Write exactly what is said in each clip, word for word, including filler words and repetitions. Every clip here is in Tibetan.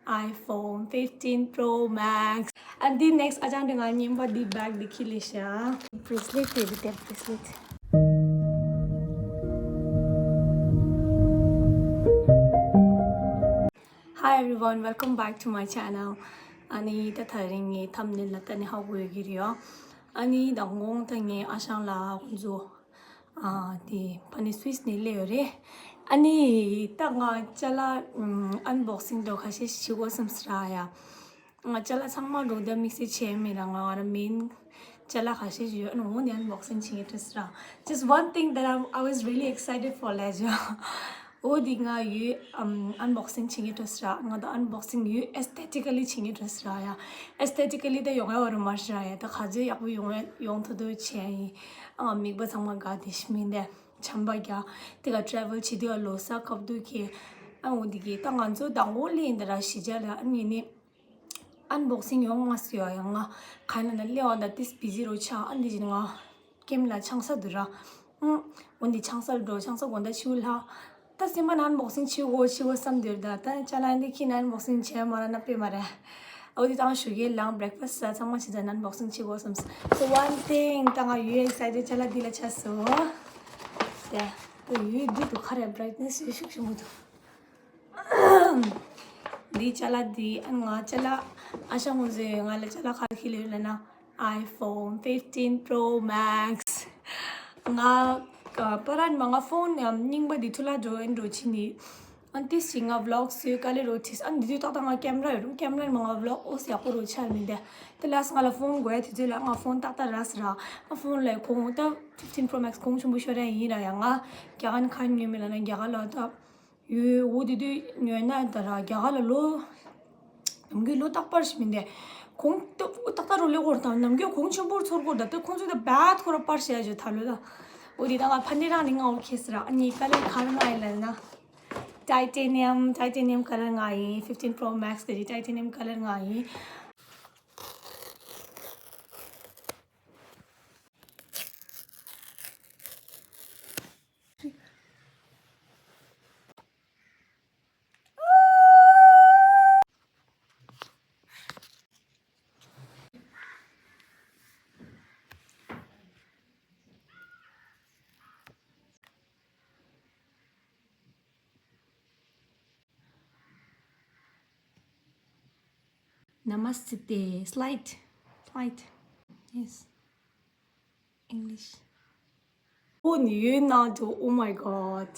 iPhone fifteen Pro Max. And the next, ཨ་ཅང་དེ་ང་རྙིང་པ་འདི་བེག་འདི་ཁྱེར་སླེབས་ཤག bracelet དེ་འདི་དེར་bracelet. Hi everyone, welcome back to my channel. ཨ་ནི་ད་དེ་རིང་ངའི་thumbnail ལ་ལྟ་ནས་ཧ་གོ་ཡོད་ཀྱི་རེད་ཡ། ཨ་ནི་མདང་དགོང་ད་ངའི་ཨ་ཞང་ལགས་ཁོང་ཚོ་ཨ་དེ་ཕ་ནི་Swiss ནས་སླེབས་ཡོད་རེད། ཨ་ནི་ད་ང་ཅ་ལག་ཨམ་unboxing འདྲ་བོ་ཁ་ཤས་བྱེད་དགོས་བསམ་སོང་ར་ཡ། ང་ཅ་ལག་ཚང་མ་འགྲོ་ད་དམིགས་བསལ་བྱས་མེད་ར། ང་ར་main ཅ་ལག་ཁ་ཤས་ཡོད། ཨ་ནི་འོ་ནི་unboxing བྱེད་ཀྱི་འདྲ་སོང་ར། Just one thing that I, I was really excited for ལབ་ཡ། འོ་འདི་ང་ཡོད་ཨམ་unboxing བྱེད་ཀྱི་འདྲ་སོང་ར། ང་ད་unboxing ཡོད་aesthetically བྱེད་ཀྱི་འདྲ་སོང་ར་ཡ། Aesthetically ད་ཡོང་ཡ་བ་རུ་མ་ཤེས་ར་ཡ། ད་ག་ཚོད་ཡག་པོ་ཡོང་ཡ་ཡོང་ཐུབ་ཐུབ་བྱས་ཡིན། ཨ་ང་མིག་པ་ཚང་མ་དགའ་བདེ་ཞིག་མིན་ཏེ། ཆམ་པ་རྒྱག་དེ་ག་travel བྱེད་དུས་ཨ་ལོ་གསར་སྐབས་དུས་ཀྱི་ཨ་འོ་འདི་གི་ད་ང་ཚོ་མདང་དགོང་སླེབས་ཡིན་ད་ར་གཞིས་ཆགས་ལ་ཨ་ནི་ནི། Unboxing ཡོང་མ་སོང་ཡ། ཡང་ང་ག་ན་ན་སླེབས་པ་ད་ཏིས་busy རུ་ཆགས། ཨ་འདི་བཞིན་ང་ཀེམ་ལ་ཆང་ས་འདུག་ར། ཨུ། འོ་འདི་ཆང་ས་འགྲོ་ཆང་ས་དགོང་དག་ཕྱི་པོ་ལྷག་ད་སེམས་པ་ན་unboxing བྱེད་དགོས་བྱེད་དགོས་བསམ་འདུག་ད་ད་ཅ་ལག་འདི་ཁྱེར་ན་unboxing བྱས་མ་ར་ན་དཔེ་མ་རེད། འོ་འདི་ད་ང་ཞོགས་ཀས་ལངས་breakfast ཟ་ཚང་མ་བྱས་ཙང་unboxing བྱེད་དགོས་བསམ། So one thing ད་ང་ཡོད་excited ཅ་ལག་འདི་ལ་ཆགས་སོང་། དེ་ད་ཡོད་འདི་འདུག་ཁ་རེ་brightness ཡོད་ཤུགས་ཆེན་པོ་འདུག་འདི་ཅ་ལག་འདི་ཨ་ང་ཅ་ལག་ཨ་ཞང་ངོ་ཟེར་ང་ལ་ཅ་ལག་ག་རེ་ཁྱེར་སླེབས་ཡོད་ལབ་ན་iPhone fifteen Pro Max། ང་པ་ར་ནི་མ་ང་phone རྙིང་པ་འདི་ཐུ་ལ་འགྲོ་ཨེ་འགྲོ་ཕྱིན་ནི། ཨ་ཏི་སི་ང་vlog བཟོས་དཀའ་ལས་རོ་ཐིས། ཨ་འདི་དུས་ཏག་ཏག་ང་camera ཡོད་རུང་camera ནི་མ་ང་vlog ཨོ་སི་ཡག་པོ་རོ་ཆགས་མིན་ཏེ། དེ་ལས་ང་ལ་phone དགོས་ཡ་དུས་ཚོད་ལ་ང་phone ཏག་ཏག་རག་སོང་ར། ཨ་phone ལ་གོང་ད་fifteen Pro Max གོང་ཆེན་པོ་ཤོར་ཡ་ཡིན་ར་ཡ། ང་རྒྱ་གར་ནི་ག་ཉོས་མེད་ལབ་ན་རྒྱ་གར་ལ་ད། ཡོད། འོ་དེ་དུས་ཉོས་ན་ད་ར་རྒྱ་གར་ལ་ལོ་ནམ་རྒྱུན་ལོ་རྟག་པར་ཞིག་མིན་ཏེ། གོང་ཏོ་ཏག་ཏག་རུ་ལེ་གོར་དང་ནམ་རྒྱུན་གོང་ཆེན་པོར་ཚོར་གོར་ད་ལྟ་ཁོང་ཚོ་ད་བད་ཁོ་ར་པར་ཤ་ཡ་ཇོ་ཐ་ལོ་ད། འོ་དེ་ད་ང་ཕ་ནི་རང་ནི་ང་ཨོ་ཁེ་སི་ར། ཨ་ནི་color ག་རེ་ང་ཡིན་ལབ་ན། Titanium titanium color ང་ཡིན། fifteen Pro Max གི་titanium color ང་ཡིན། Namaste. Slide. Slide. Yes. English. ཨོ་ནི་ཡོད་ན་དུ། Oh my god.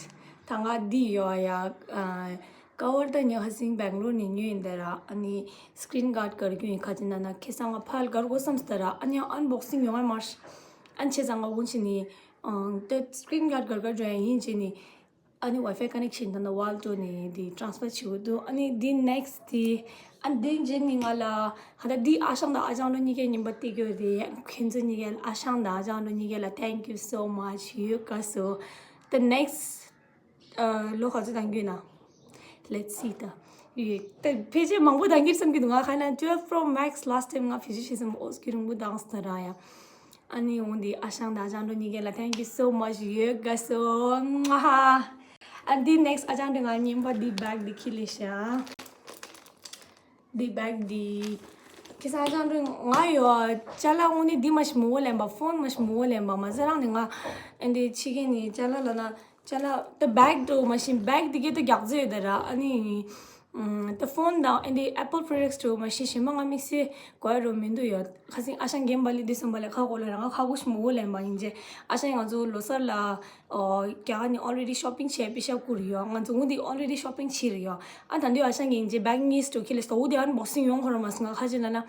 ད་ང་འདི་ཡོད་ཡ། ཨ་cover ད་ཉི་ཧ་སིང་Bangalore ནས་ཉོས་ཡིན་ད་ར། ཨ་ནི་screen guard གར་རྒྱུ་ཡིན། ཁ་ཅིག་ན་ན་ཁེ་སང་ང་ཕལ་གར་གོ་བསམ་སྟ་ར། ཨ་ནི་unboxing ཡོང་ཡ་མ་ཤ། ཨ་ནི་ཆེ་ཚང་ང་འོན་ཆེ་ནི་ཨང་ད་screen guard གར་གར་འགྲོ་ཡ་ཡིན་ཅེ་ནི། ཨ་ནི་Wi-Fi connection ད་ན་wall to ནི་འདི་transfer བྱེད་དགོས་འདུག་ཨ་ནི་འདི་next འདི་ཨ་འདི་རྗེས་ནི་ང་ལ་ཧ་ད་འདི་ཨ་ཞང་དང་ཨ་ཅང་ལོ་གཉིས་ཀའི་ཉིན་པ་སྟེར་རྒྱུ་རེད། ཁྱེད་ཚོ་གཉིས་ཀའི་ཨ་ཞང་དང་ཨ་ཅང་ལོ་གཉིས་ཀའི་ལ་thank you so much. ཡོད་ག་སོ། The next ཨ་ལོ་ག་ཚོད་དང་རྒྱུ་ན། Let's see ད། ཡོད་ད་ཕལ་ཆེར་མང་པོ་དང་གིར་བསམ་གྱི་འདུག་ང་ཁ་ན་twelve Pro Max last time ང་ཕལ་ཆེར་ཤེས་སམ་ཨོ་སྐྱུ་རིང་པོ་དང་སྟ་ར་ཡ། ཨ་ནི་འོང་འདི་ཨ་ཞང་དང་ཨ་ཅང་ལོ་གཉིས་ཀའི་ལ་thank you so much. ཡོད་ག་སོ། ཨ་འདི་next ཨ་ཅང་འདི་ང་རྙིང་པ་འདི་བེག་འདི་ཁྱེར་སླེབས་ཤག་འདི་བེག་འདི་ཁེ་སང་ཨ་ཅང་འདི་ང་ཡོད་ཅ་ལག་འོང་ནི་འདི་མ་ཤི་མོ་ལེན་པ་phone མ་ཤི་མོ་ལེན་པ་མ་ཟ་རང་ནི་ང་ཨ་འདི་ཕྱི་རྒྱལ་ནི་ཅ་ལག་ལ་ན། ཅ་ལག་ད་བེག་འགྲོ་མ་ཤིན་བེག་དེ་གས་ད་རྒྱག་རྩིས་ཡོད་ད་ར། ཨ་ནི་ད་phone དང་ཨ་འདི་Apple products འགྲོ་མ་ཤིན་ཤིན་མ་ང་དམིགས་བསལ་དགོས་རོ་མི་འདུག་ཡོད། ཁ་སང་ཨ་ཞང་རྒན་པ་ལི་དུས་སམ་པ་ལ་ཁ་གོ་ལ་ར་ང་ཁ་གོ་ཤི་མོ་གོ་ལེན་པ་ཡིན་ཅེ། ཨ་ཞང་ང་ཚོ་ལོ་གསར་ལ་ཨོ་རྒྱ་གར་ནི་already shopping བྱས་པི་ཤ་ཀུ་རེ་ཡོད། ང་ཚོ་འུ་འདི་already shopping བྱས་རེ་ཡོད། ཨ་ད་འདི་ཨ་ཞང་ཡིན་ཅེ་བེག་གཉིས་འགྲོ་ཁྱེར་སླེབས་སོ། འུ་འདི་unboxing ཡོང་ཁོ་ར་མ་སོང་ང་ཁ་ཅིག་ན་ན།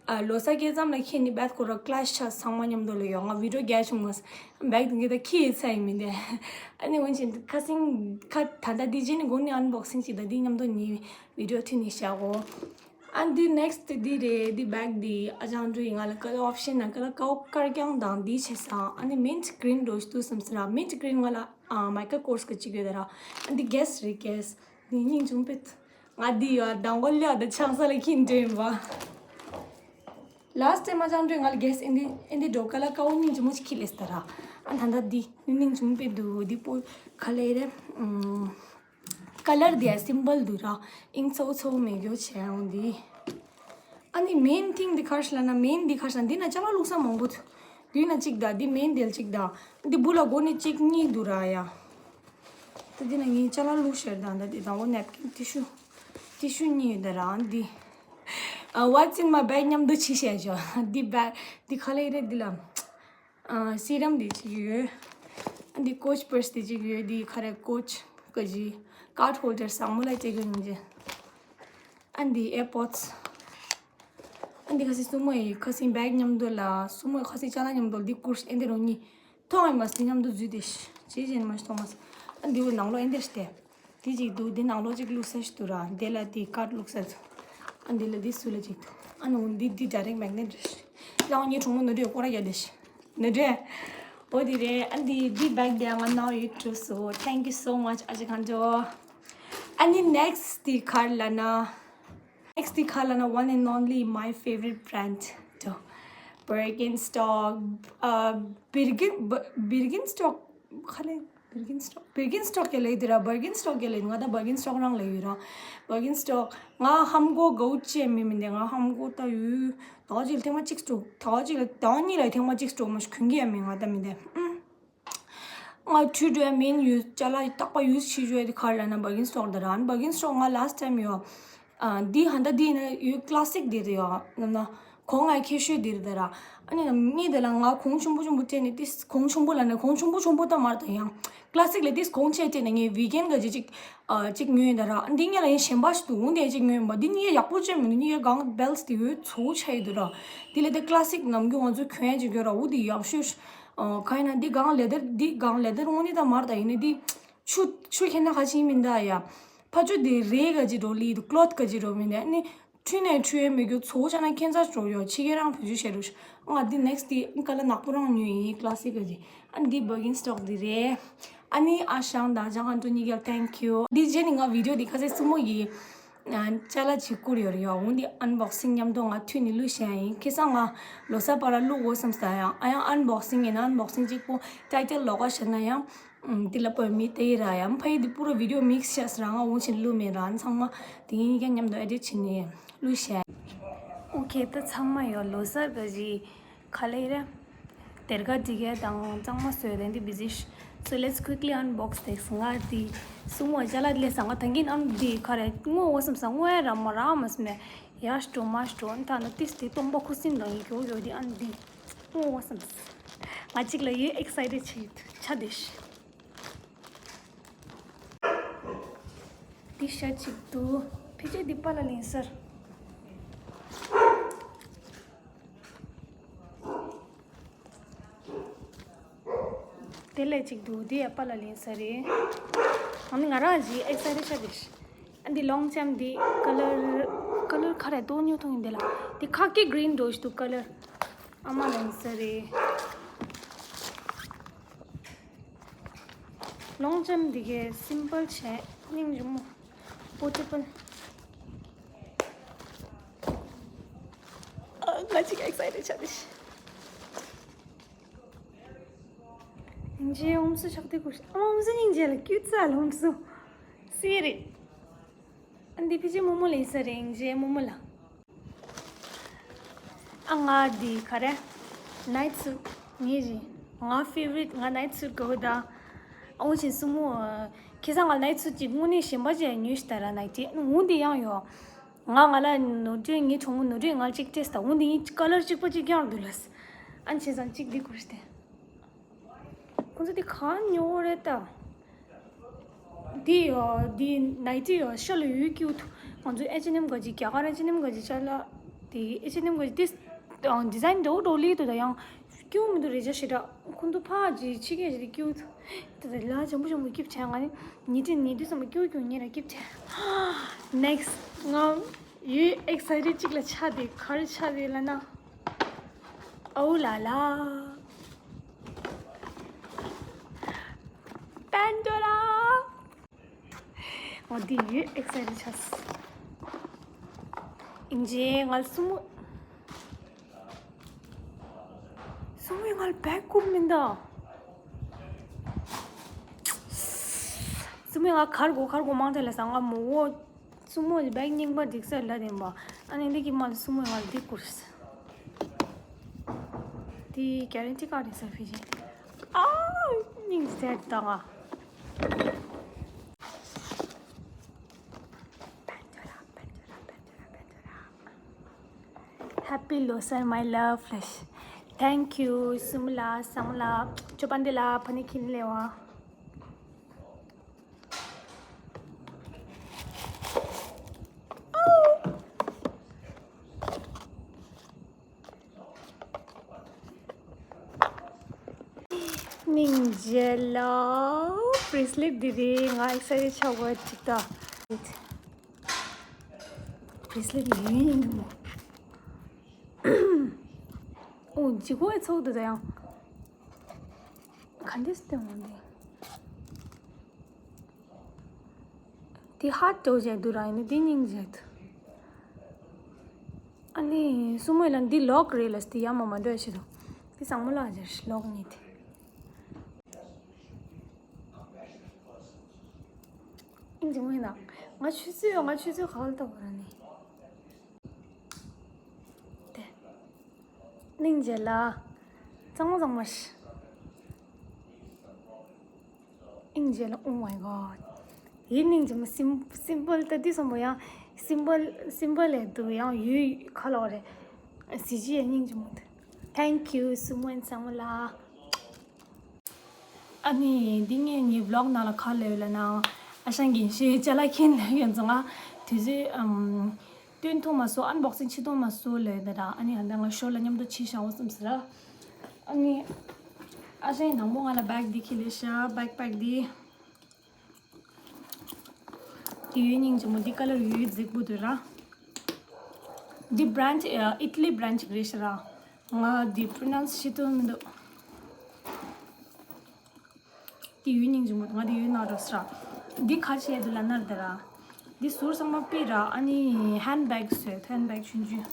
ཨ་ལོ་གསར་སྐྱེལ་ཙམ་ལ་ཁྱེད་ནི་བེད་ཁོ་ར་clash ཆ་ཚང་མ་མཉམ་དུ་ལ་ཡོང་ང་video རྒྱག་བྱུང་མ་སོང་། བེག་དེ་གས་ད་ཁྱི་ཡི་ཚ་ཡིན་མིན་ཏེ། ཨ་ནི་འོན་ཅིང་ཁ་སང་ཁ་ད་ལྟ་འདི་རྗེས་ནི་དགོང་ནི་unboxing ཅིག་ད་འདི་མཉམ་དུ་ནི་video ཐུན་ནི་བཞག་གོ། ཨ་འདི་next འདི་རེད། འདི་བེག་འདི་ཨ་ཅང་འགྲོ་ཡི་ང་ལ་color option ན་color ཀའོ་དཀར་རྐྱང་དང་འདི་བྱས་སང་ཨ་ནི་mint green འགྲོ་ཤི་དུས་སམ་སི་ར། Mint green ང་ལ་ཨ་Michael Kors གི་གཅིག་ཡོད་ད་ར། ཨ་འདི་guess རེད་guess། ནི་སྙིང་ཆུང་པེད། ང་འདི་ཡོད་དང་པོ་ལ་ད་ཆང་ས་ལ་ཁྱིན་འདྲེན་པ། Last time ཨ་ཅང་འདྲེན་ང་ལ་guess ཨིན་དི་ཨིན་དི་འགྲོ་ཀ་ལ་ཀའོ་སྙིང་རྗེ་མོ་ཅིག་ཁྱི་ལེས་ད་ར། ཨ་ད་ད་འདི་ནི་སྙིང་རྗེ་མོ་པེད་འདུག་འདི་པོ་ག་ལེ་རེད། ཨུམ། ཀ་ལར་དེ་སིམ་པལ་འདུག་ར། ཨིང་ཚོ་ཚོ་མེད་རྒྱུ་བྱས་ཡོང་འདི། ཨ་ནི་མེན་ཐིང་འདི་ག་རེ་ལབ་ན། མེན་འདི་ག་རེ་ལབ་ན། འདི་ན་ཅ་ལག་བླུགས་ས་མང་པོ་འདུག་འདི་ན་གཅིག་དང་འདི་མེན་དེ་གཅིག་དང་། འདི་སྦུག་ལ་སྒོ་ནས་གཅིག་གཉིས་འདུག་ར་ཡ། ད་འདི་ན་ངས་ཅ་ལག་བླུགས་ཤེར་དང་། ད་འདི་དང་པོ་ནེབ་ཀིན་ཊི་ཤུ། ཊི་ཤུ་གཉིས་ཡོད་ད་ར། འདི། Uh, what's in my bag མཉམ་དུ་ཕྱི་བཤད་ཆོག་འདི་བེག་འདི་ག་ལེ་རེད། འདི་ལ་སི་རམ་འདི་གཅིག་ཡོད། འདི་ཀོཆ་པར་སི་འདི་གཅིག་ཡོད། འདི་ག་རེ་ཀོཆ་ག་ཅི་ཀར་ཌི་ཧོལ་ཌར་བཟང་མོ་ལ་སྤྲད་རྒྱུ་ཡིན་གྱི། ཨ་འདི་ཨེར་པོཌ་སི། ཨ་འདི་ཁ་སང་སྲུ་མོ་ཡི་ཁ་སང་བེག་མཉམ་དུ་ལ། སྲུ་མོ་ཡི་ཁ་སང་ཅ་ལག་མཉམ་དུ་ལ་འདི་བསྐུར་ཨེ་འདི་རོ་གཉིས། ཐོག་ཡིན་མ་སི་མཉམ་དུ་འཛུལ་ཏེ་ཤི་ཇི་ཇི་ཡིན་མ་ཤི་ཐོག་མ་སི། ཨ་འདི་འོ་ནང་ལོགས་ཨེ་འདི་ཤི་ཏེ། འདི་གཅིག་འདུག་འདི་ནང་ལོགས་གཅིག་བླུགས་ས་ཞིག་འདུག་ར། འདི་ལ་འདི་ཀར་ཌི་བླུགས་ས་འདུག་ཨ་འདི་ལ་འདི་སུ་ལ་གཅིག་འདུག་ཨ་ནི་འོ་འདི་འདི་ཌའི་རེག་མེག་ནེཊ་རེད་ཤི། ལའོ་ངའི་གྲོགས་མོ་ནོར་འཁྲུལ་སྐོར་ར་རྒྱག་དེ་ཤི། ནོར་འཁྲུལ། འོ་འདི་རེད། ཨ་འདི་འདི་བེག་དེ་ང་ནའོ་ཡུ་ཊུབ་སོ། Thank you so much ཨ་ཅེ་ཁང་ཇོ། ཨ་ནི་ནེག་སི་འདི་ག་རེ་ལབ་ན། ནེག་སི་འདི་ག་རེ་ལབ་ན། One and only my favorite brand དོ། Birkenstock. Birken Birkenstock ག་ལེ། Birkenstock Birkenstock ག་ལེ་འདི་ར། Birkenstock ག་ལེ། ང་ད་Birkenstock རང་ལ་ཡོད་ར། Birkenstock ང་ཧམ་གོ་གའུ་ཅེ་མི་མི་འདི་ང་ཧམ་གོ་ད་ཡོད། ད་གཅིག་ལ་ཐེངས་མ་གཅིག་སྤྲོ། ད་གཅིག་ལ་ད་གཉིས་ལ་ཐེངས་མ་གཅིག་སྤྲོ་མ་ཤི་གོན་གི་ཡ་མི་ང་ད་མི་འདི། ང་ཁྲུ་ཁྲུ་ཡ་མིན་ཡུ་ཅ་ལག་རྟག་པ་ཡུས་བྱེད་རྒྱུ་ཡ་དེ་ག་རེ་ལབ་ན། Birkenstock དེ་ར། Birkenstock ང་last time ཡོ། འདི་ཧན་ད་འདི་ནི་ཡུ་ཀླ་སིག་དེ་རེད་ཡོ། ནམ་ན་གོང་ང་ཁྱད་ཤོས་དེ་རེད་དེ་ར། ཨ་ནི་ངས་དེ་ལ་ང་གོང་ཆེན་པོ་ཆེན་པོ་སྤྲད་ནས་ཏིས་གོང་ཆེན་པོ་ལབ་ནས་གོང་ཆེན་པོ་ཆེན་པོ་ད་མར་ད་ཡང་ཀླ་སིག་ལས་ཏིས་གོང་ཆེ་སྤྲད་ནས་ངས་བི་གན་ག་ཅི་ཅིག་ཅིག་ཉོས་ཡིན་དེ་ར། འདི་ངས་ལ་ཡིན་གཞན་པ་ཞིག་ཏུ་འོང་དེ་ཅིག་ཉོས་ཡིན་པ། འདི་གཉིས་ཡག་པོ་སྤྲད་མི་འདུག་གཉིས་ཀ་གང་བེལ་སི་དེ་ཡོད་ཚོ་ཆ་ཡི་འདུག་ར། དེ་ལས་དེ་ཀླ་སིག་ནམ་རྒྱུན་ང་ཚོ་གྱོན་ཡ་ཅིག་ཡོད་ར། འོ་དེ་ཡག་ཤོས། ཨ་གང་ཡིན་ན་འདི་གང་ལེ་དར་འདི་གང་ལེ་དར་དངོས་གནས་ད་མར་ད་ཡིན་ནི་འདི་ཆུ་ཆུ་ཁྱེར་ན་ཁ་ཆེ་མིན་ད་ཡ། ཕ་ཆུ་དེ་རེ་ག་ཅི་འགྲོ་ལི་འདུག་ཀློད་ག་ཅི་འགྲོ་མིན་ད་ནི་འཁྲུལ་ནས་འཁྲུལ་ཡ་མི་རྒྱུ་ཚོ་ཆ་ན་ཁྱེད་ཚ་འགྲོ་ཡོ་ཕྱི་ཁྱེད་རང་བུ་ཆུ་བཤད་རུ་ང་འདི་ནེག་སི་འདི་ཀ་ལ་ནག་པོ་རང་ཉོས་ཡིན་ཀླ་སིག་ག་ཅི། ཨ་འདི་Birkenstock འདི་རེད། ཨ་ནི་ཨ་ཞང་དང་ཅང་ཁང་ཏུ་གཉིས་ཀ་thank you འདི་རྗེས་ནི་ང་བི་ཌི་ཡོ་འདི་ཁ་སེ་སྲུ་མོ་ཡི། ཅ་ལག་ཅིག་བསྐུར་ཡོད་རེད་ཡ། འོ་འདི་ཨན་བོག་སིང་མཉམ་དུ་ང་མཐུད་ནས་བླུགས་བཞག་ཡིན། ཁ་སང་ང་ལོ་གསར་པ་ལ་བླུགས་འོ་བསམ་ས་ཡང་ཨ་ཡང་ཨན་བོག་སིང་ཡིན་ན་ཨན་བོག་སིང་གཅིག་པོ་ཊའི་ཊལ་ལོག་ག་བཞག་ན་ཡང་འདི་ལ་པོ་མི་དེ་ཡི་ར་ཡང་ཕ་ཡི་འདི་པུ་རོ་བི་ཌི་ཡོ་མིག་སི་བྱས་ས་ར་ང་འོ་ཆེན་བླུགས་མེད་ར། ཨན་ཚང་མ་དེ་གཉིས་ཀ་མཉམ་དུ་ཨེ་ཌིཊ་བྱས་ནས་བླུགས་བཞག་ཨོ་ཁེ་ད་ཚང་མ་ཡོད་ལོ་གསར་པ་ཞིག་ག་ལེ་རེད། དེར་ག་འདི་གས་དང་གཙང་མ་བཟོས་དེ་འདི་བི་ཟི་ཤི། So let's quickly unbox this ང་འདི་སྲུ་མོ་ཅ་ལག་ལས་སང་ང་ད་གིན་ཨམ་འདི་ག་རེ་ངོ་བོ་བསམ་ས་ངོ་ཡ་ར་མ་ར་མ་སྨད་ཡ་སྤྲོ་མ་སྤྲོ་ད་ན་ཏིས་དེ་སྟོང་པ་ཁུ་སིམ་དང་ཡི་གྱོ་གྱོ་འདི་ཨམ་འདི་ངོ་བོ་བསམ་ས་ང་གཅིག་ལ་ཡོད་ཨེག་སའི་ཊེཌ་ཆེ་ཆ་དེ་ཤི། འདི་ཤ་གཅིག་འདུག་ཕལ་ཆེར་འདི་པཱ་ལགས་ལེན་ས་རེད། དེ་ལས་གཅིག་འདུག་འདི་ཡ་པཱ་ལགས་ལེན་ས་རེད། ཨ་ནི་ང་རང་གི་ཨེག་སའི་ཊེཌ་ཆགས་བསྡད་ཤག་ཨ་འདི་ལོང་ཅམ་འདི་ཀ་ལར་ཀ་ལར་ག་རེ་དོ་ཉོ་ཐོང་ཡིན་འདི་ལ་འདི་ཁ་ཀི་གི་རིན་འགྲོ་ཞིག་འདུག་ཀ་ལར་ཨ་མ་ལེན་ས་རེད། ལོང་ཅམ་འདི་གའི་སིམ་པལ་བྱས་སྙིང་རྗེ་མོ། པོར་ཊེ་བལ། ཨ། ང་གཅིག་ཨེག་སའི་ཊེཌ་ཆགས་ཏེ། སྙིང་རྗེ་ཨོམ་སྲུ་ཆགས་ཏེ་ཁུ། ཨ་མ་ཨོམ་སྲུ་སྙིང་རྗེ་ལ་ཀྱུ་ཙ་ལ་ཨོམ་སྲུ། སི་རེད། ཨ་འདི་ཕི་ཅི་མོ་མོ་ལེན་ས་རེད་སྙིང་རྗེ་མོ་མོ་ལ། ཨ་ང་འདི་ག་རེ། ནའིཊ་སུཊ། ངའི་རེད། ང་ཕེ་ཝ་རིཊ་ང་ནའིཊ་སུཊ་དགའ་བོ་ད། ཨ་འོ་ཆེན་སྲུ་མོ། ཁ་སང་ང་ནའིཊ་སུཊ་ཅིག་དངོས་གནས་གཞན་པ་ཅིག་ཉོས་ཤི་ད་ར་ནའི་ཊི་འོ་འདི་ཡང་ཡོད། ང་ང་ལ་ནོར་འཁྲུལ་ངའི་གྲོགས་མོ་ནོར་འཁྲུལ་ང་གཅིག་སྤྲད་ད་འོ་འདི་ཡིན་ཀ་ལར་གཅིག་པ་གཅིག་རྐྱང་འདུག་ལ། ཨ་ཆེན་སང་གཅིག་འདི་བསྐུར་ཤི་ཏེ། ཁོང་ཚོ་དེ་གང་ཉོ་རེད་ད། དེ་ཡོ་དེ་ནའི་ཊི་ཡོ་ཤ་ལ་ཡོད་ཀྱི་འདུག་ང་ཚོ་ཨེཆ་ཨེན་ཨེམ་ག་ཅིག་རྒྱ་གར་ཨེཆ་ཨེན་ཨེམ་ག་ཅིག་ཅ་ལག་དེ་ཨེཆ་ཨེན་ཨེམ་ག་ཅིག་དེ་ཌི་ཛའིན་འདྲ་བོ་འདྲ་བོ་ལི་འདུག་ད་ཡང་སྐྱོ་མི་འདུག་རེ་ཆ་ཞེ་དྲག་ཁོང་ཚོ་ཕ་ཅིག་ཕྱི་རྒྱལ་ཞིག་དེ་སྐྱོ་འདུག་དེ་ལ་ལ་ཇམ་པོ་ཇམ་པོ་སྐྱིབ་བྱས་ང་ནི་ཉི་ཁྲི་ཉི་དུས་ཙམ་སྐྱོ་སྐྱོ་ཉེ་ར་སྐྱིབ་བྱས། ནེག་སི་ཊི་ང་ཡོད་ཨེག་སའི་ཊེཌ་ཅིག་ལ་ཆགས་ཏེ་ག་རེ་ཆགས་ཏེ་ལབ་ན། ཨོ་ལ་ལ། པན་ཌོ་ར། འོ་འདི་ཡོད་ཨེག་སའི་ཊེཌ་ཆགས། ཨིན་ཇེ་ང་ལ་སྲུ་མོ། སྲུ་མོས་ང་ལ་བེག་བསྐུར་མིན་ད། སྲུ་ མི་ང་གར་གོ་གར་གོ་མང་ཆེ་ལ་ས་ང་མོ་བོ་སུ་མོ་ལི་བེག་རྙིང་པ་འགྲིག་ས་ལ་དེ་མ་ཨ་ནི་འདི་གི་མ་ལ་སུ་མོ་ང་འདི་ཀུར་ས་དེ་གེ་རན་ཊི་ཀར་རེད་ས་ཕི་ཇི་ཨ་སྙིང་རྗེ་ད་ང་Happy Losar, my love flesh. Thank you. སུམ་ལ་སང་ལ་ཅོ་པན་དེ་ལ་ཕ་ནི་ཁིན་ལེ་བ། སྙིང་རྗེ་ལ་བྷི་རེ་སི་ལེ་ཊི་འདི་རེད། ང་ཨེག་སའི་ཊེ་ཌི་ཆགས་པ་ཅིག་ད། བྷི་རེ་སི་ལེ་ཊི་འདི་ཡིན་ཡིན་མོ། ཨོ་ཇི་གོ་ཨེ་ཚོགས་འདུག་ད་ཡང་། ག་འདྲས་སྟོན་འོང་འདི། འདི་ཧར་ཊི་འདྲ་བྱས་འདུག་ར། ཡིན་ན་འདི་སྙིང་རྗེ་འདུག་ཨ་ནི་སུ་མོ་ལ་འདི་ལོག་རེད་ལ། འདི་ཡར་མར་མ་འགྲོ་ཡ་ཆེད་དུ་འདི་བཟང་མོ་ལ་སྦྱར་ལོག་གཉིས་དེ། ཨིན་ཇི་མོ་ཡིན་ན་ང་ཆུ་ཚོད་ང་ཆུ་ཚོད་ག་ལ་ལྟ་བ་ར་ནི། དེ། སྙིང་རྗེ་ལ། གཙང་མ་གཙང་མ་ཞིག་སྙིང་རྗེ་ལ། Oh my God. ཡིད་སྙིང་རྗེ་མོ། སིམ་སིམ་པལ་ད་འདི་བསམ་པོ་ཡང་སིམ་པལ་སིམ་པལ་ལས་འདུག་ཡང་ཡུལ་ཁ་ལོག་རེད། གཟི་བརྗིད་ཡང་སྙིང་རྗེ་མོ་འདུག Thank you སུ་མོ་ཡིན་གཙང་མ་ལ། ཨ་ནི་འདི་ངས་ངའི་བི་ལོག་ནང་ལ་ག་ལབ་ཡོད་ལབ་ན། ཨ་ཞང་གིན་ཤེས་ཅ་ལག་མཁན་ལབ་ཡོད་ཙང་ང་དུས་ཚོད་ཨམ། སྟོན་ཐུབ་མ་སོང་། ཨན་བོག་སིང་བྱེད་ཐུབ་མ་སོང་ལབ་ཡོད་ད་ར། ཨ་ནི་ཧ་ད་ང་ཤོ་ལ་མཉམ་དུ་ཕྱིན་བཞག་འོ་བསམ་ཟེར་ར། ཨ་ནི་ཨ་ཞང་དང་པོ་ང་ལ་བེག་འདི་ཁྱེར་ལེ་ཤ་བེག་པེག་འདི། དེ་ཡོད་སྙིང་རྗེ་མོ། འདི་ཀ་ལར་ཡོད་རྫིག་པོ་འདུག་ར། འདི་བྷི་རན་ཌི་ཨ་ཨི་ཊ་ལི་བྷི་རན་ཌི་ཅིག་རེད་ཤག་ར། ང་འདི་པྲོ་ནའུན་སི་བྱེད་ཐུབ་མི་འདུག་དེ་ཡོད་སྙིང་རྗེ་མོ། ང་དེ་ཡོད་ན་རོ་སི་ར། འདི་ག་བྱས་འདུག་ལབ་ན་ར་དེ་ར། འདི་ཟུར་ཚང་མ་པི་ར། ཨ་ནི་ཧན་བེག་བཟོས། ཧན་བེག་ཆུང་ཆུང་།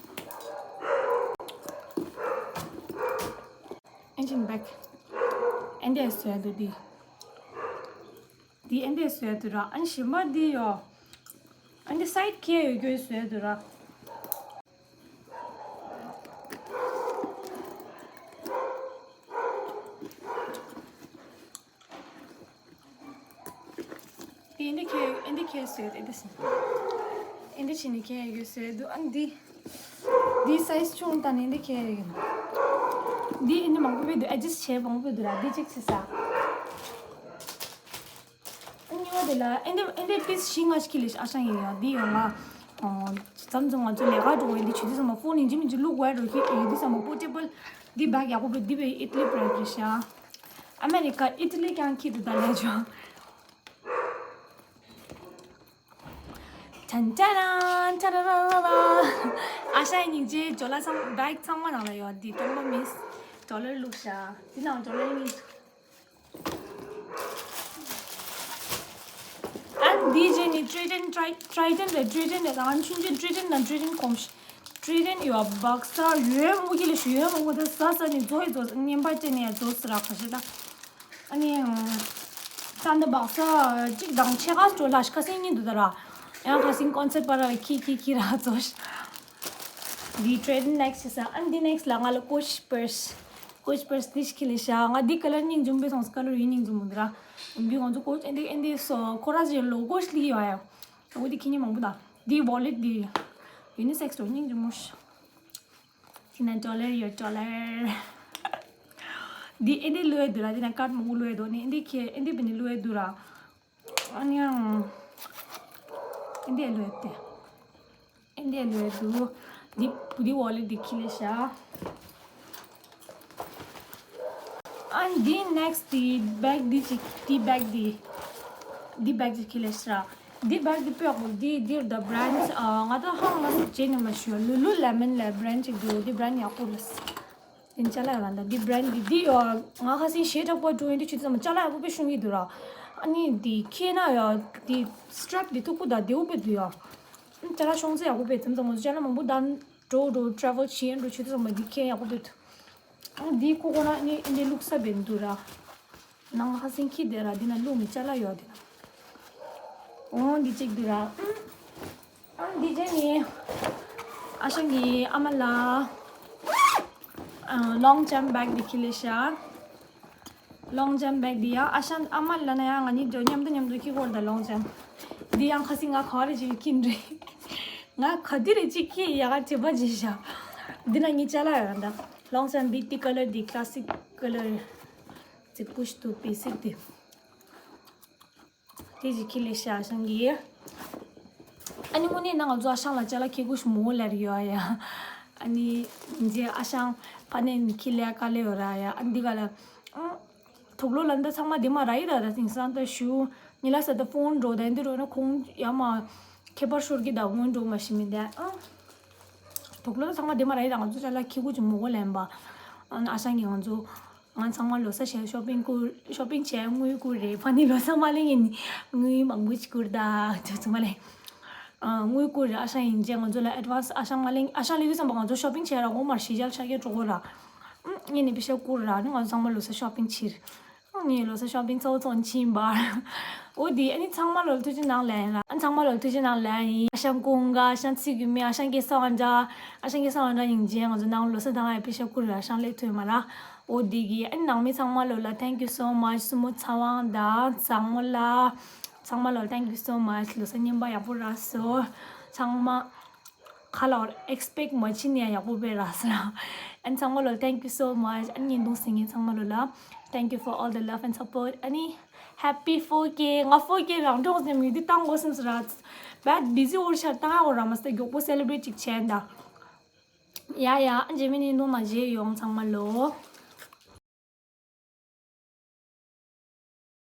ཨེན་ཇིན་བེག་ཨེ་འདྲས་བཟོས་འདུག་འདི། འདི་ཨེ་འདྲས་བཟོས་འདུག་ར། ཨ་ནི་གཞན་པ་འདི་ཡོ། ཨ་འདི་སའིཌ་ཁྱེར་ཡོད་རྒྱུ་བཟོས་འདུག་ར། འདི་ཨེ་འདི་ཁྱེར་ཨེ་འདི་ཁྱེར་བཟོས་འདུག་ཨེ་འདི་སིན། ཨེ་འདི་ཕྱིན་ནས་ཁྱེར་ཡོད་རྒྱུ་བཟོས་འདུག་ཨ་འདི། འདི་སའིཌ་ཆུང་དང་ནི་འདི་ཁྱེར་ཡོད། འདི་ཨེ་འདི་མང་པོ་བེད་འདུག་ཨེ་ཇི་སི་ཊི་བྱས་མང་པོ་བེད་འདུག་ར། འདི་གཅིག་བྱས་ས། ཉོ་དེ་ལ་ཨེ་འདྲ་ཨེ་འདྲ་པིས་བཞི་ལྔ་ཞིག་ལས་ཨ་ཞང་ཡིན་ཡང་འདི་ཡོང་ང་། ཙམ་ཙམ་ང་ཚོ་ལས་ཀ་འགྲོ་འདི་ཆུ་དུས་ཚང་མ་ཕོན་ཡིན་གཅིག་མིན་གཅིག་བླུག་དགོས་འགྲོ་གི་ཡིན། འདི་ཚང་མ་པོར་ཊེ་བལ། འདི་བེག་ཡག་པོ་བེད། འདི་བེད་ཨི་ཊ་ལི་བེག་རེད་ཤག་ཨ་མེ་རི་ཀ་ཨི་ཊ་ལི་རྐྱང་ཁྱེར་འདུག་ད་ལས་ཆོག་ཅན་ཅན་ཅན་ར་ར་ར་ར། ཨ་ཞང་སྙིང་རྗེ། ཇོ་ལ་ཚང་བེག་ཚང་མ་ནང་ལ་ཡོད། འདི་སྟོང་པ་མིན། ཌོ་ལར་བླུགས་ཤག་འདི་ནང་ཌོ་ལར་གཉིས། ཨ་འདི་རྗེས་ནི་ཊི་རི་ཊན་ཊི་རི་ཊན་རེད། ཊི་རི་ཊན་རེད། ང་ཆུང་ཆུང་ཊི་རི་ཊན་དང་ཊི་རི་ཊན་གོམས་ཤིག་ཊི་རི་ཊན་ཡོད་བག་ས་ཡོད་མོ་གི་ལ་ཞུ་ཡོད་མོ་གི་ད་ས་ས་ནི་ཛོ་ཡི་ཛོ་ཉན་པ་ཅན་ནི་ཡ་ཛོ་སི་ར་ཁ་ཤས་ད། ཨ་ནི་ད་འདི་བག་ས་གཅིག་དང་ཕྱེད་ཀ་ཙོ་ལ་ཤ་སེང་གཉིས་འདུག་ད་ར། ཡང་ཁ་སིང་ཀོན་སེར་པ་ར་ཁི་ཁི་ཁི་ར་ཛོ་ཤ། འདི་ཊི་རི་ཊན་ནེག་སི་ཆ་ས། ཨ་འདི་ནེག་སི་ལ་ང་ལ་ཀོ་ཆི་པར་སི། ཀོ་ཆི་པར་སི་འདི་ཞིག་ཁྱེར་ལེ་ཤག་ང་འདི་ཀ་ལར་སྙིང་རྗེ་མོ་བེད་སོང་། ཀ་ལར་ཡིན་སྙིང་རྗེ་མོ་འདི་ར། འདི་ང་ཚོ་ཀོ་ཆི་ཨེ་འདི་ཨེ་འདི་སོ་ཁོ་ར་ཅི་ལོ་ཀོ་ཆི་ལི་ཡོད་ཡ། འོ་འདི་ཁྱེར་མཁན་མང་པོ་ད། འདི་ཝོ་ལེཊ་འདི་ཡུ་ནི་སེག་སི་འདྲ་སྙིང་རྗེ་མོ་ཤ། དེ་ན་ཌོ་ལར་ཡོད་ཌོ་ལར། འདི་ཨེ་འདི་བླུགས་ཡ་འདུག་ར། འདི་ན་ཀར་ཌི་མང་པོ་བླུགས་ཡ་འདུག་ནི་ཨེ་འདི་ཁྱེར་ཨེ་འདི་བེད་ནི་བླུགས་ཡ་འདུག་ར། ཨ་ནི་ཡང་། ཨེ་འདི་ལོས་ཏེ། ཨེ་འདི་ལོས་དུ། འདི་འདི་ཝོ་ལེཊ་འདི་ཁྱེར་ལེ་ཤག་ཨ་འདི་ནེག་སི་འདི་བེག་འདི་ཅིག་འདི་བེག་འདི། འདི་བེག་འདི་ཁྱེར་ལེ་ཤག་འདི་བེག་འདི་དཔེ་ཡག་པོ། འདི་འདིར་ད་བྷི་རན་ཌི་ང་ད་ཧང་ང་སུ་བྱེད་ནི་མ་ཞུ། ལུ་ལུ་ལེ་མོན་ལབ་བྷི་རན་ཌི་ཅིག་འདུག་འདི་བྷི་རན་ཌི་ཡག་པོ་རེད། དེ་ཅ་ལག་ཡོད་ར། ད་འདི་བྷི་རན་ཌི་འདི་འདི་ཡོད། ང་ཁ་སང་ཞེ་དྲག་པོ་འགྲོ་ཡིན་དུས་ཆུ་ཚོད་ཙམ་ཅ་ལག་ཡག་པོ་དཔེ་ཤོང་གི་འདུག་ར། ཨ་ནི་འདི་ཁྱེར་ན་ཡོད་འདི་སི་ཊེབ་འདི་མཐུག་པོ་དང་བདེ་པོ་དཔེ་འདུག་ཡ། ཨ་ཅ་ལག་ཤོང་ཚད་ཡག་པོ་དཔེ་ཙམ་ཙམ་ང་ཚོ་ཅ་ལག་མང་པོ་ད་འགྲོ་འགྲོ་ཊེ་རེ་ཝལ་བྱེད་འགྲོ་ཆུ་ཚོད་ཙམ་འདི་ཁྱེར་ཡག་པོ་དཔེ་འདུག་ཨ་འདི་ཁོ་ཁོ་ན་ནི་འདི་བླུགས་ས་བེད་འདུག་ར། ནང་ཁ་སང་ཁྱེར་བསྡད་ར། འདི་ན་བླུགས་ནི་ཅ་ལག་ཡོད་འདི་ན། འོ་འདི་གཅིག་འདུག་ར། ཨ་འདི་རྗེས་ནི་ཨ་ཞང་གི་ཨ་མ་ལ་ལོང་ཇམ་བེག་འདི་ཁྱེར་སླེབས་ཤག་ལོང་ཇམ་བེག་འདི་ཡང་ཨ་ཞང་ཨ་མ་ལ་ན་ཡང་ང་གཉིས་འགྲོ་མཉམ་དུ་མཉམ་དུ་ཁྱེར་དགོས་རེད་ད། ལོང་ཇམ་འདི་ཡང་ཁ་སང་ང་ག་རེ་ཅིག་ཁྱེར་རེད། ང་ག་དུས་རེ་ཅིག་ཁྱེར་ཡག་བྱེད་པ་བྱེད་ཤག་འདི་ན་ངའི་ཅ་ལག་ཡོད་ར་ད། ལོང་ཇམ་འདི་ཏི་ཀ་ལར་འདི་ཀ་ལ་སིག་ཀ་ལར་ཅིག་ཀུ་ཤ་ཏུ་པི་སིག་འདི། དེ་ཅིག་ཁྱེར་སླེབས་ཤག་ཨ་ཞང་གིས། ཨ་ནི་དངོས་གནས་ན་ང་ཚོ་ཨ་ཞང་ལ་ཅ་ལག་ཁྱེར་དགོས་ཤིག་མོ་ལར་ཡོད་ཨ་ཡ། ཨ་ནི་རྗེས་ཨ་ཞང་ཕ་ནས་ནི་ཁྱེར་ལས་ཀ་ལས་ཡོད་ར་ཡ། ཨ་འདི་ག་ལ་ཨང་། དུག་ལོག་ལ་འདི་ཚང་མ་འདི་མ་ར་ཡི་ར་ད་དེང་སང་ད་ཞུ། ཉི་ལ་ས་ད་ཕོན་འགྲོ་ད་འདི་རོ་ན་ཁོང་ཡ་མ་ཁྱད་པར་ཤོར་གི་ད་སྔོན་འགྲོ་མ་ཤི་མི་འདི་ཨང་། དུག་ལོག་ཚང་མ་འདི་མ་ར་ཡི་ར། ང་ཚོ་ཅ་ལག་ཁྱེར་དགོས་ཅིག་མོ་གོ་ལན་པ། ཨ་ནི་ཨ་ཞང་གིས་ང་ཚོ། ང་ཚང་མ་ལོ་གསར་བྱས་ཤོ་པིང་བསྐུར། ཤོ་པིང་བྱས་དངུལ་བསྐུར་རེད། ཕ་ནི་ལོ་གསར་མ་ལེན་ཡིན་ནི་དངུལ་མང་པོ་ཅིག་བསྐུར་ད་ཅོ་ཚང་མ་ལེན། ཨ་དངུལ་བསྐུར་རེད། ཨ་ཞང་ཡིན་རྗེས་ང་ཚོ་ལ་ཨེ་ཌི་ཝན་སི་ཨ་ཞང་མ་ལེན་ཨ་ཞང་ལེན་དུས་ཙམ་པ་ང་ཚོ་ཤོ་པིང་བྱས་ར་འོ་མར་ཞི་ཅལ་ཆ་རྒྱ་འགྲོ་གོ་ར། ཨུམ་ངས་ནི་པེ་ཤ་བསྐུར་ར་ནི་ང་ཚོ་ཚང་མ་ལོ་གསར་ཤོ་པིང་ཕྱིར། ཨང་ངས་ལོ་གསར་ཤོ་པིང་ཚོ་ཚོང་ཕྱིན་པ། འོ་དེ་ཨ་ནི་ཚང་མ་ལོ་ལ་ཐུགས་རྗེ་གནང་ལན་ར། ཨ་ཚང་མ་ལོ་ལ་ཐུགས་རྗེ་གནང་ལན་ཡིན། ཨ་ཞང་ཀུན་དགའ། ཨ་ཞང་ཚིག་གུ་མི། ཨ་ཞང་སྐལ་བཟང་འདྲ། ཨ་ཞང་སྐལ་བཟང་འདྲ་ཡིན་རྗེས་ང་ཚོ་ནང་ལོ་གསར་དང་ཨ་པེ་ཤ་བསྐུར་ར་ཨ་ཞང་ལེ་ཐོས་མ་ར། འོ་དེ་གི་ཨ་ནི་ནང་མི་ཚང་མ་ལོ་ལ་thank you so much སུ་མོ་ཚ་བང་དང་ཚང་མ་ལ། ཚང་མ་ལོ་ལ་thank you so much ལོ་གསར་རྙིང་པ་ཡག་པོ་རག་སོང་། ཚང་མ་ཁ་ལ་ཨེག་སི་པེག་མ་བྱིན་ནས་ཡག་པོ་སྤེལ་རག་སོང་། ཨ་ནི་ཚང་མ་ལོ་ལ་thank you so much ཨ་ནི་བརྙན་ཐུང་གཟིགས་མཁན་ཚང་མ་ལོ་ལ་thank you for all the love and support ཨ་ནི་happy four K ང་four K རང་གྲོང་སེམས་ཡོད་དུས་བཏང་དགོས་སེམས་སོ་ར། bad busy འོར་ཤར་བཏང་ཡག་འོ་ར་མ་སྟེ་མགྱོགས་པོ་celebrate ཅིག་བྱས་ད། ཡ་ཡ་ཨ་རྗེས་མའི་བརྙན་ཐུང་ནང་མཇལ་ཡོང་ཚང་མ་ལོ།